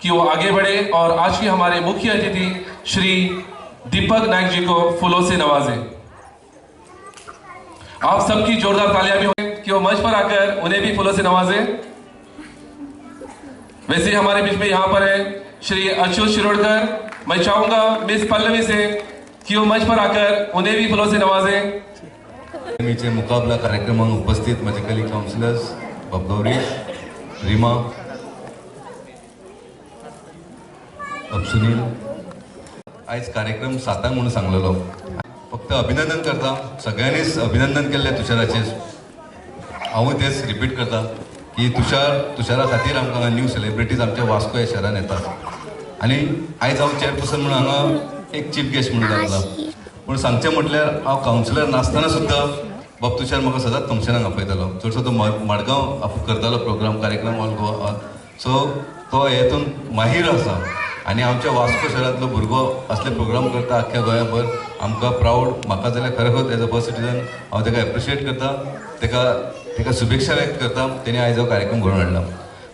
कि वो आगे बढ़े और आज के हमारे मुख्य अतिथि श्री दीपक नायक जी को फूलों से नवाजें। आप सबकी जोरदार तालियां भी हो कि वो मंच पर आकर उन्हें भी फूलों से नवाजें। वैसे हमारे बीच में यहाँ पर है श्री अच्युत शिरोडकर। मैं चाहूंगा मिस पल्लवी से कि वो मंच पर आकर उन्हें भी फूलों से नवाजें। मुकाबला कार्यक्रमाक उपस्थित माझे कलीग काउन्सिलर्स बाब गौरीश, रीमा, बाब सुनील। आयज कार्यक्रम 7 म्हणून सांगलेलो, फक्त अभिनंदन करता, सगळ्यांनीच अभिनंदन केल्लें तुषाराचें। हांवूय तेच रिपीट करता की तुषारा खातीर आमकां न्यू सेलिब्रिटीज आमच्या वास्को ह्या शहरान येतात आनी आयज हांव चेअरपर्सन म्हणून हांगा एक चीफ गेस्ट म्हणून लागला। पूण सांगचें म्हटल्यार हांव कावन्सिलर नासतना सुद्दां बाब तुषार म्हाका सदांच फंक्शनाक आपयतालो। चडसो तो मडगांव करतालो प्रोग्राम, कार्यक्रम ऑल गोवा। सो तो हेतून माहीर आसा आनी आमच्या वास्को शहरांतलो भुरगो असले प्रोग्राम करता आख्ख्या गोंयाभर। आमकां प्रावड, म्हाका जाल्यार खरोखर एज अ फर्स्ट सिटीजन हांव ताका एप्रिशिएट करता, ताका शुभेच्छा व्यक्त करता। तेणी आयज हो कार्यक्रम घडोवन हाडला।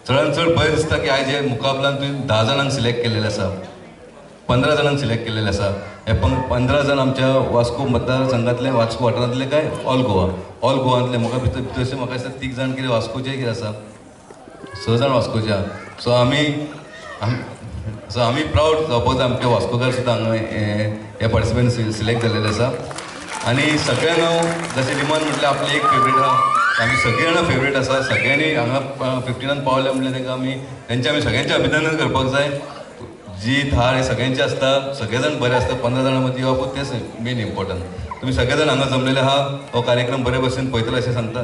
चडान चड बरें दिसता की आयज हे मुकाबलान तुवें 10 जाणांक सिलेक्ट केल्लें आसा, 15 जाणांक सिलेक्ट केल्लें आसा। हे 15 जाण आमच्या वास्को मतदारसंघातले, वास्को वाठारांतले काय ऑल गोवा, ऑल गोवांतले। म्हाका भितर भितर म्हाका दिसता 3 जाण कितें वास्कोचे कितें आसा, 6 जाण वास्कोचे आसा। सो आमी प्रावड जावपाक जाय आमच्या वास्कोकार सुद्दां हांगा हे पार्टिसिपंट सिलेक्ट जाल्लेले आसा। आनी सगळ्यांक हांव जशें रिमान म्हटल्यार आपली एक फेवरेट आहा, आमी सगळीं जाणां फेवरेट आसा। सगळ्यांनी हांगा 15 पावले म्हणल्यार तांकां आमी तेंचें आमी सगळ्यांचें अभिनंदन करपाक जाय। जीत हार हे सगळ्यांचे आसता, सगळे जाण बरे आसता, 15 जाणां मदीं येवप तेंच मेन इम्पॉर्टंट। तुमी सगळे जाण हांगा जमलेले आहा, हो कार्यक्रम बरे भशेन पळयतले अशें सांगता,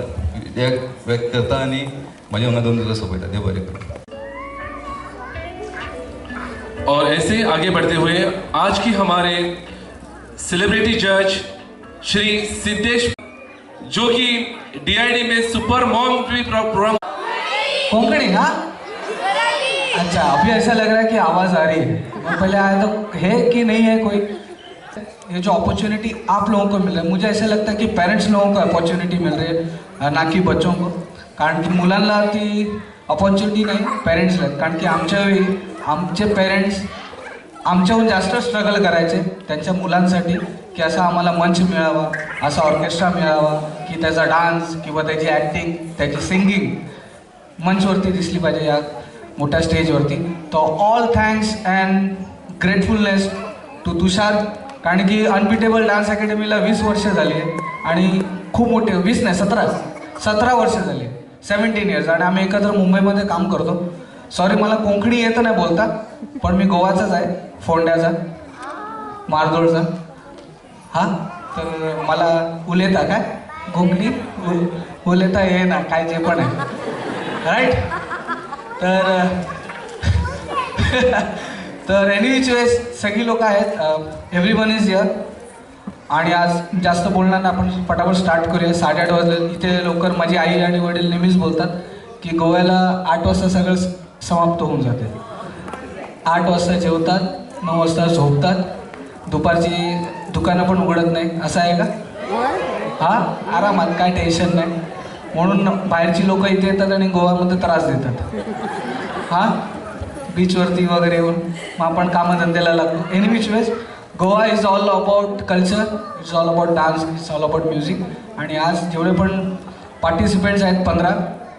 व्यक्त करता आनी म्हाजे हांगा 2 दिवस सोंपयता। देव बरें करूं। और ऐसे आगे बढ़ते हुए आज की हमारे सेलिब्रिटी जज श्री सिद्धेश, जो कि DID में सुपर मॉम भी प्रोग्राम। कोंकणी ना? अच्छा, अभी ऐसा लग रहा है कि आवाज़ आ रही है। मैं पहले आया तो है कि नहीं है कोई। ये जो अपॉर्चुनिटी आप लोगों को मिल रही है, मुझे ऐसा लगता है कि पेरेंट्स लोगों को अपॉर्चुनिटी मिल रही है, ना कि बच्चों को। कारण की मुलांना ती अपॉर्च्युनिटी नाही, पेरेंट्सला। कारण की आमच्या वेळी आमचे पेरेंट्स आमच्याहून जास्त स्ट्रगल करायचे त्यांच्या मुलांसाठी, की असा आम्हाला मंच मिळावा, असा ऑर्केस्ट्रा मिळावा, की त्याचा डान्स किंवा त्याची ॲक्टिंग, त्याची सिंगिंग मंचवरती दिसली पाहिजे, या मोठ्या स्टेजवरती। तो all thanks and gratefulness to Tushar, कारण की अनबिटेबल डान्स अकॅडमीला 20 वर्ष झाली आहे आणि खूप मोठे, 20 नाही 17 वर्ष झाली, 17 इयर्स। आणि आम्ही एकत्र मुंबईमध्ये काम करतो। सॉरी, मला कोंकणी येतं नाही बोलता, पण मी गोवाचाच आहे, फोंड्याचा, मारदोळचा। हां, तर मला उलयता काय कोंकणी उलयता ये ना काय जे पण आहे, राईट? तर तर एनी which ways सगळी लोक आहेत, एव्हरी वन is here. आणि आज जास्त बोलणार नाही, आपण पटापट स्टार्ट करूया। 8:30 वाजले इथे लवकर। माझी आई आणि वडील नेहमीच बोलतात की गोव्याला 8 वाजता सगळं समाप्त होऊन जाते। 8 वाजता जेवतात, 9 वाजता झोपतात, दुपारची दुकानं पण उघडत नाही, असं आहे का? हां, आरामात, काय टेन्शन नाही। म्हणून बाहेरची लोकं इथे येतात आणि गोव्यामध्ये त्रास देतात, हां, बीचवरती वगैरे येऊन। मग आपण कामधंद्याला लागतो। Any which ways Goa is all about culture, it's all about dance, it's all about music. आणि आज जेवढे पण पार्टिसिपेंट्स आहेत 15,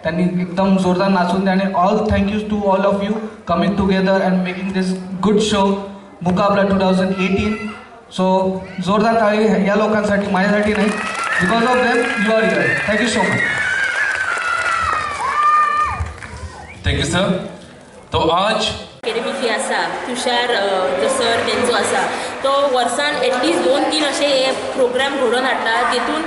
त्यांनी एकदम जोरदार नाचून द्या। आणि all thank you to all of you coming together and making this good show Mukabla 2018। So जोरदार टाळी या लोकांसाठी, माझ्यासाठी नाही, because of them you are here. Thank you so much. Thank you sir. तो आज अकॅडमी जी आसा, तुषार जो सर तेंचो आसा, तो वर्सान एटलिस्ट 2-3 अशे हे प्रोग्राम घडोवन हाडटा, तेतून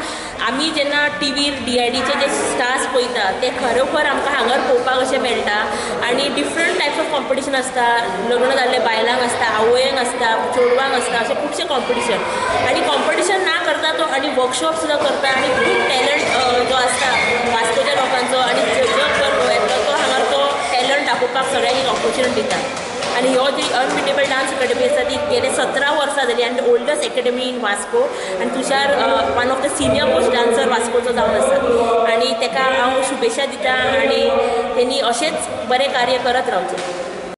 आमी जेन्ना टीव्हीर DIDचे जे स्टार्स पळयता ते खरोखर आमकां हांगार पळोवपाक अशें मेळटा। आनी डिफरंट टायप्स ऑफ कॉम्पिटिशन आसता, लग्न जाल्ले बायलांक आसता, आवयांक आसता, चेडवांक आसता, अशें खुबशे कॉम्पिटिशन। आनी कॉम्पिटिशन ना करता तो आनी वर्कशॉप सुद्दां करता आनी खूब टॅलंट जो आसता वास्कोच्या लोकांचो आनी जगभर गोव्यांतलो, तो हांगार तो टॅलंट दाखोवपाक सगळ्यांक ऑपॉर्च्युनिटी दिता। आनी ह्यो जी अनबिटेबल डान्स अकॅडमी आसा ती गेले 17 वर्सां जाली आनी ओल्डस्ट अकॅडमी इन वास्को। आनी Tushar one of the senior most dancer वास्कोचो जावन आसा आनी ताका हांव शुभेच्छा दिता आनी तेणी अशेंच बरें कार्य करत रावचें।